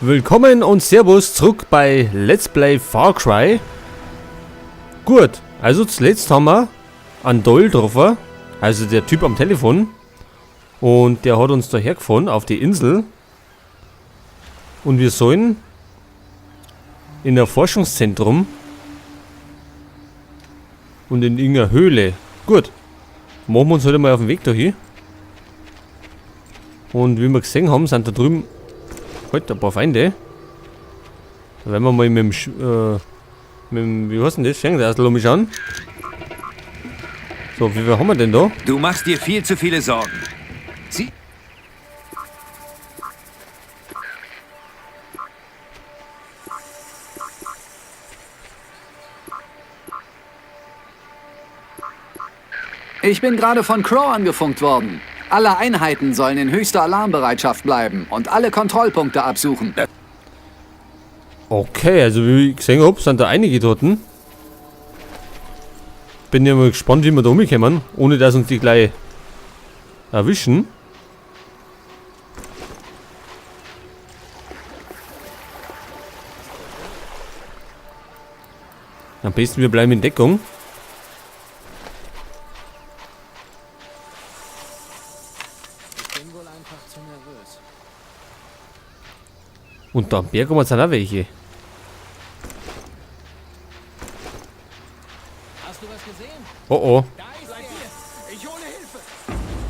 Willkommen und Servus zurück bei Let's Play Far Cry. Gut, also zuletzt haben wir einen Doyle getroffen, also der Typ am Telefon. Und der hat uns da hergefahren auf die Insel. Und wir sollen in der Forschungszentrum und in irgendeiner Höhle. Gut, machen wir uns heute mal auf den Weg dahin. Und wie wir gesehen haben, sind da drüben heute ein paar Feinde. Da werden wir mal mit dem, wie heißt denn das? Fernglas schauen. So, wie viel haben wir denn da? Du machst dir viel zu viele Sorgen. Sie. Ich bin gerade von Crow angefunkt worden. Alle Einheiten sollen in höchster Alarmbereitschaft bleiben und alle Kontrollpunkte absuchen. Okay, also wie ich gesehen hab, sind da einige Toten. Bin ja mal gespannt, wie wir da rumkommen, ohne dass uns die gleich erwischen. Am besten wir bleiben in Deckung. Ich bin wohl einfach zu nervös. Und da am Berg oben sind auch welche. Hast du was gesehen? Oh oh. Da ist er! Ich hole Hilfe!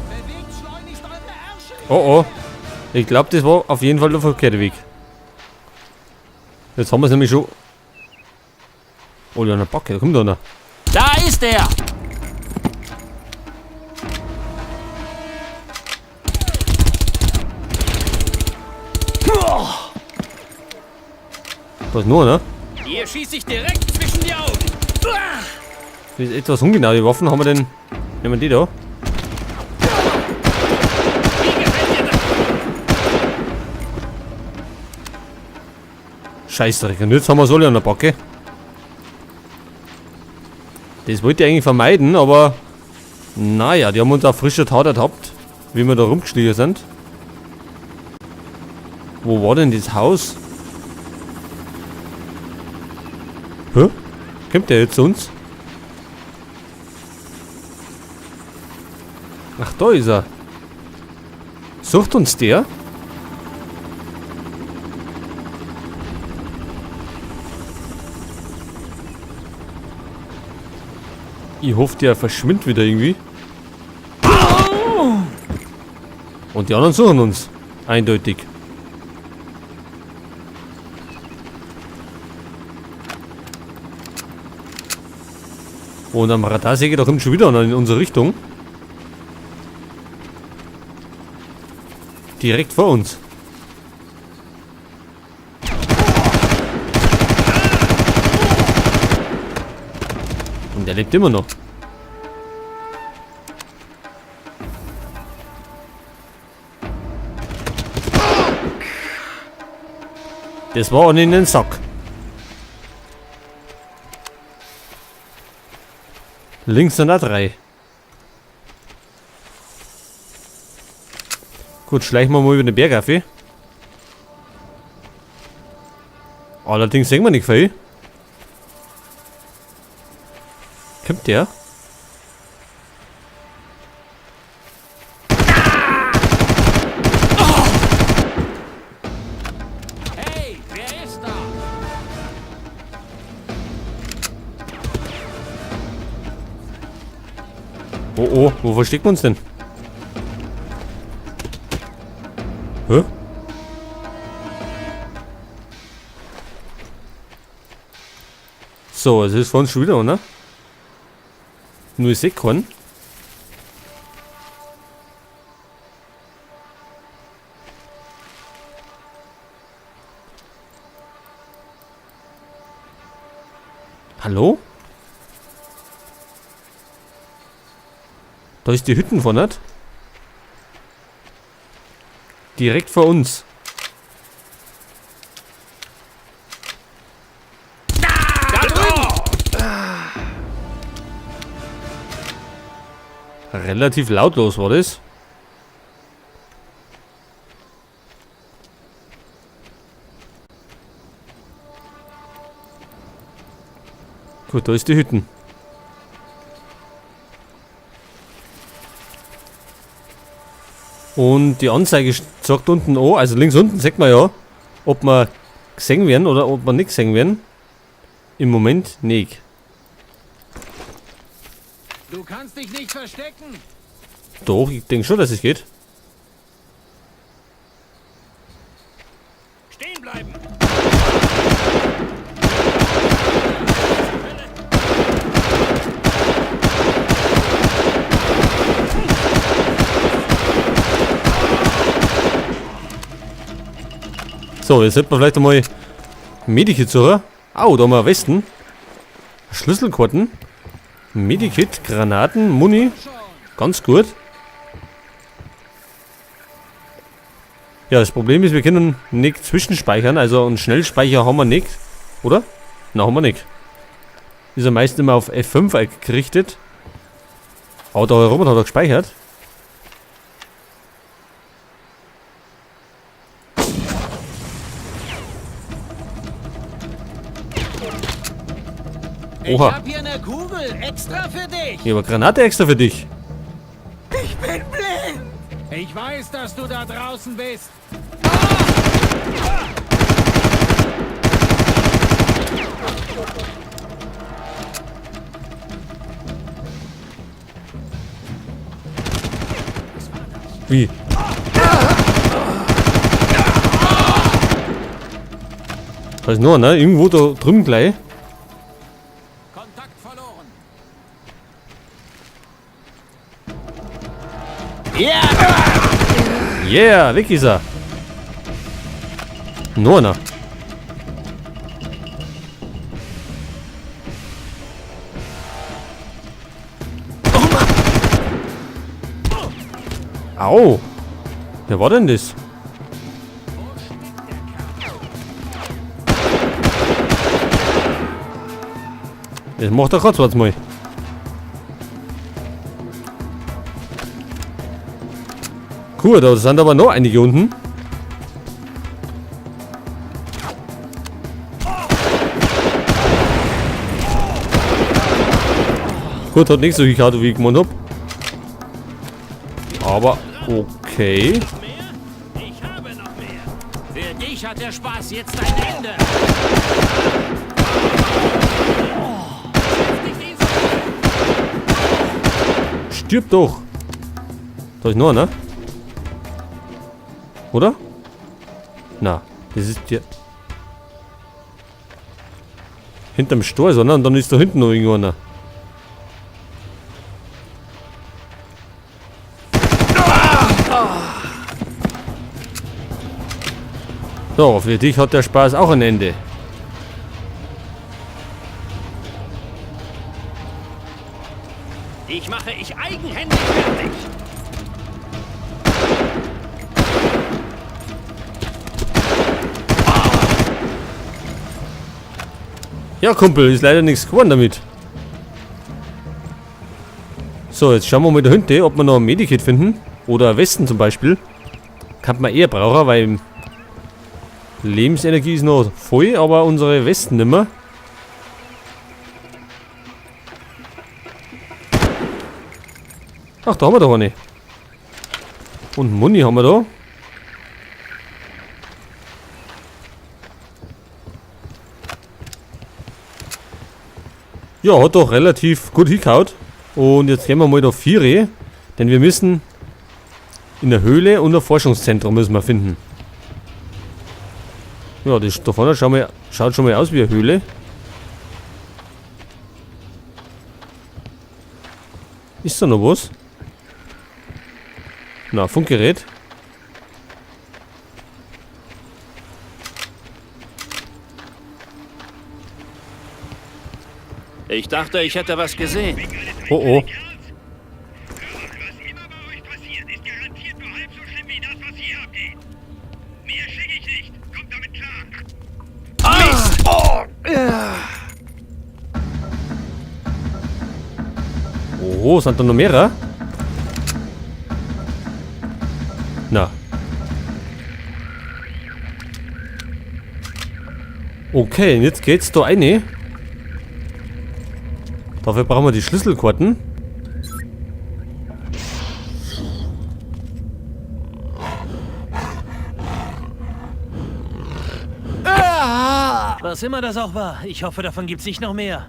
Bewegt schleunigst eure Ärsche! Oh oh. Ich glaub, das war auf jeden Fall der verkehrte Weg. Jetzt haben wir es nämlich schon. Oh, da eine Backe, da kommt einer. Da ist er! Da ist noch einer. Hier schieße ich direkt zwischen die Augen! Das ist etwas ungenau. Die Waffen haben wir denn. Nehmen wir die da. Wie gefällt dir das? Scheißdreck. Und jetzt haben wir es alle an der Backe. Das wollte ich eigentlich vermeiden, aber naja, die haben uns auf frischer Tat ertappt, wie wir da rumgeschlichen sind. Wo war denn das Haus? Hä? Kommt der jetzt zu uns? Ach, da ist er. Sucht uns der? Ich hoffe, der verschwindet wieder irgendwie. Und die anderen suchen uns. Eindeutig. Und am Radar sehe ich, da kommt schon wieder einer in unsere Richtung. Direkt vor uns. Und der lebt immer noch. Das war auch in den Sack. Links sind da 3. Gut, schleichen wir mal über den Berg auf. Allerdings sehen wir nicht viel. Kommt der? Hey, wer ist da? Oh, oh, wo verstecken wir uns denn? Hä? So, es ist vorhin schon wieder, oder? Nur ich seh keinen. Hallo? Da ist die Hütten von, nicht? Direkt vor uns. Da drüben! Relativ lautlos war das. Gut, da ist die Hütten. Und die Anzeige sagt unten an, also links unten sieht man ja, ob wir gesehen werden oder ob wir nicht gesehen werden. Im Moment nicht. Du kannst dich nicht verstecken. Doch, ich denke schon, dass es geht. Stehen bleiben. So, jetzt sollten wir vielleicht einmal Medikit suchen. Au, da haben wir Westen. Schlüsselkarten. Medikit, Granaten, Muni. Ganz gut. Ja, das Problem ist, wir können nicht zwischenspeichern. Also einen Schnellspeicher haben wir nicht. Oder? Na, haben wir nicht. Ist ja meistens immer auf F5 gerichtet. Aber da Robert hat er gespeichert. Oha. Ich hab hier eine Kugel extra für dich. Ich hab eine Granate extra für dich. Ich bin blind. Ich weiß, dass du da draußen bist. Wie? Da ist noch einer, irgendwo da drüben gleich. Kontakt verloren. Yeah! Yeah, weg ist er. Noch einer. Au! Wer war denn das? Das macht er grad was mal. Cool, da sind aber noch einige unten. Gut, hat nicht so gehauen, wie ich gemeint hab. Aber okay. Ich habe noch mehr. Für dich hat der Spaß jetzt ein Ende. Stirb doch. Da ist noch einer. Oder? Na, das ist der. Hinterm Stor ist einer und dann ist da hinten noch irgendwo einer. So, für dich hat der Spaß auch ein Ende. Ich mache ich eigenhändig fertig. Ja, Kumpel, ist leider nichts geworden damit. So, jetzt schauen wir mal da hinten, ob wir noch ein Medikit finden. Oder Westen zum Beispiel. Kann man eher brauchen, weil Lebensenergie ist noch voll, aber unsere Westen nimmer. Ach, da haben wir doch eine. Und Muni haben wir da. Ja, hat doch relativ gut hingehauen. Und jetzt gehen wir mal da 4, denn wir müssen in der Höhle und ein Forschungszentrum müssen wir finden. Ja, das da vorne schaut schon mal aus wie eine Höhle. Ist da noch was? Na, Funkgerät. Ich dachte, ich hätte was gesehen. Oh, oh. Was immer bei euch passiert, ist garantiert nur halb so schlimm wie das, was hier abgeht. Mehr schicke ich nicht. Kommt damit klar. Oh, sind da noch mehrere? Na. Okay, und jetzt geht's da rein. Dafür brauchen wir die Schlüsselkarten. Was immer das auch war, ich hoffe, davon gibt's nicht noch mehr.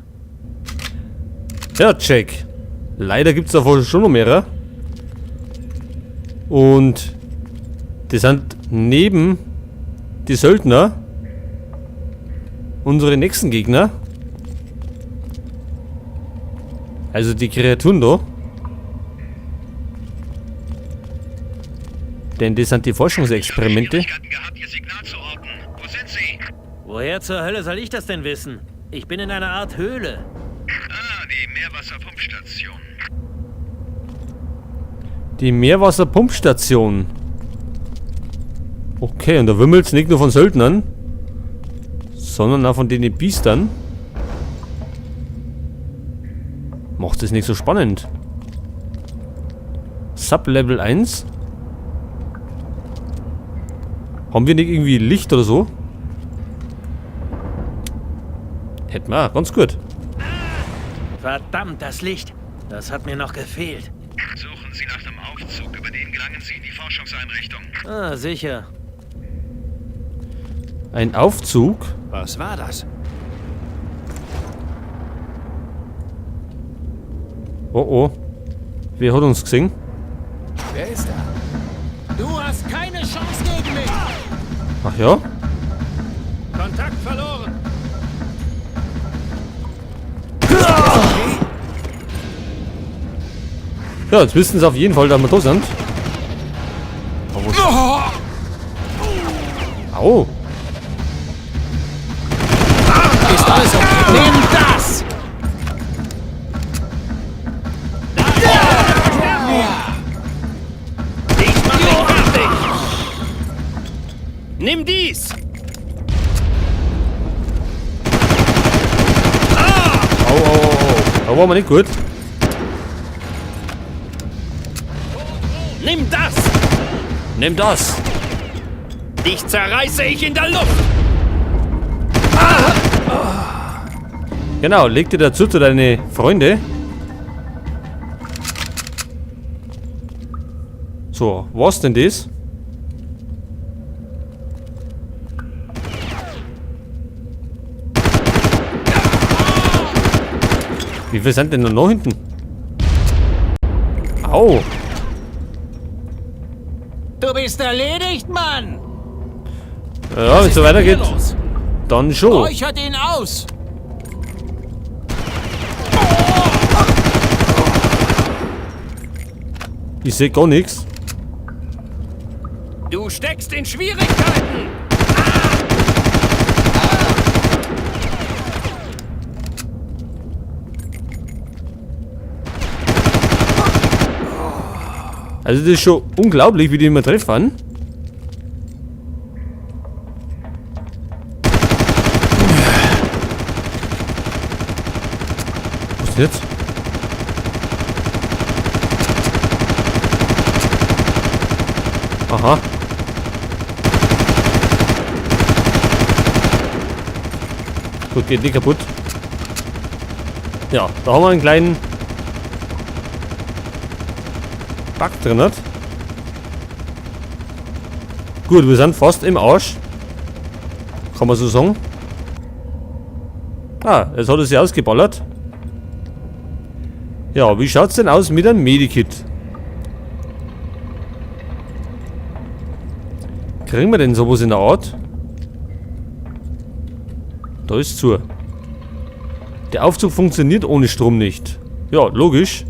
Ja, Jack. Leider gibt's davon schon noch mehrere. Und die sind neben die Söldner unsere nächsten Gegner. Also die Kreaturen da. Denn das sind die Forschungsexperimente. Schwierigkeiten gehabt, Ihr Signal zu orten. Wo sind Sie? Woher zur Hölle soll ich das denn wissen? Ich bin in einer Art Höhle. Ah, die Meerwasserpumpstation. Die Meerwasserpumpstation. Okay, und da wimmelt's nicht nur von Söldnern, sondern auch von den Biestern. Macht es nicht so spannend. Sub-Level 1. Haben wir nicht irgendwie Licht oder so? Hätten wir auch, ganz gut. Verdammt, das Licht. Das hat mir noch gefehlt. Suchen Sie nach dem Aufzug, über den gelangen Sie in die Forschungseinrichtung. Ah, sicher. Ein Aufzug. Was war das? Oh oh. Wer hat uns gesehen? Wer ist da? Du hast keine Chance gegen mich! Ach ja? Kontakt verloren! Ja, jetzt wissen sie auf jeden Fall, dass wir da sind. Au. Ist alles okay? Nimm das! Ich mach dich fertig! Nimm dies! Au, au, au, au. Da waren wir nicht gut. Nimm das! Nimm das! Dich zerreiße ich in der Luft! Genau, leg dir dazu zu deine Freunde. So, was denn das? Wie viel sind denn da noch hinten? Au! Du bist erledigt, Mann! Ja, wenn es so weitergeht, dann schon. Räuchert ihn aus! Ich sehe gar nichts. Du steckst in Schwierigkeiten! Also das ist schon unglaublich, wie die immer treffen. Was ist denn jetzt? Aha. Gut, geht nicht kaputt. Ja, da haben wir einen kleinen Bug drin hat. Gut, wir sind fast im Arsch. Kann man so sagen. Ah, jetzt hat er sich ausgeballert. Ja, wie schaut's denn aus mit einem Medikit? Kriegen wir denn sowas in der Art? Da ist zu. Der Aufzug funktioniert ohne Strom nicht. Ja, logisch.